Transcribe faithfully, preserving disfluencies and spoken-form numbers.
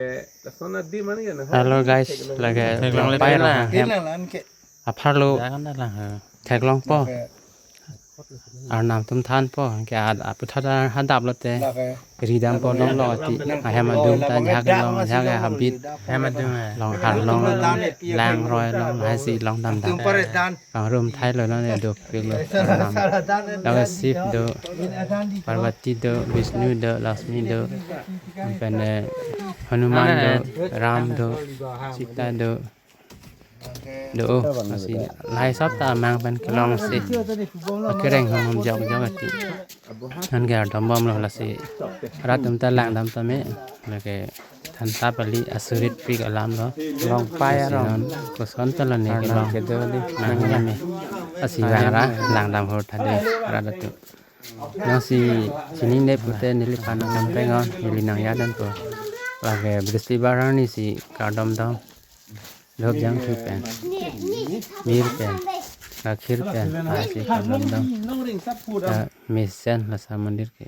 Hello guys, lake Theklong Longpai le arong na. Ahem. Apharlo theklongpo. Arnam atum thanpo, ke ad aputhak ta hadap lote. Ridampo longlo ti. Ahem adung ta jahak long, jahak habit. Hem adung. Long har long, langroi long, hasi longdamdam. Kangrum thailo non ya dopiklo. Lake Shiv do, Parvati do, Vishnu do, Lakshmi do, lapen, eh, Hanuman do, Ram do, Sita do, do, oh, lasi lahai sop ta amang pen kelongsi akereng hum jok jok ati. Anke ardombomlo lasi. Rat atum ta langdam tame, lake thantap kali, asurit pik alamlo. Longpai arong. Lasi non koson ta lone kelong kedo di. Nang nang me. Lasi vang ra langdam hor tha de rat atum. Nangsi chinine pute neliphan nangdam pengon, neli nang yadan po. Lake Bristibar arni si kardomdom. Dop jangthu pen, mir pen, gakhir pen, lasi kardomdom. Ta mesen lasa mandir ke.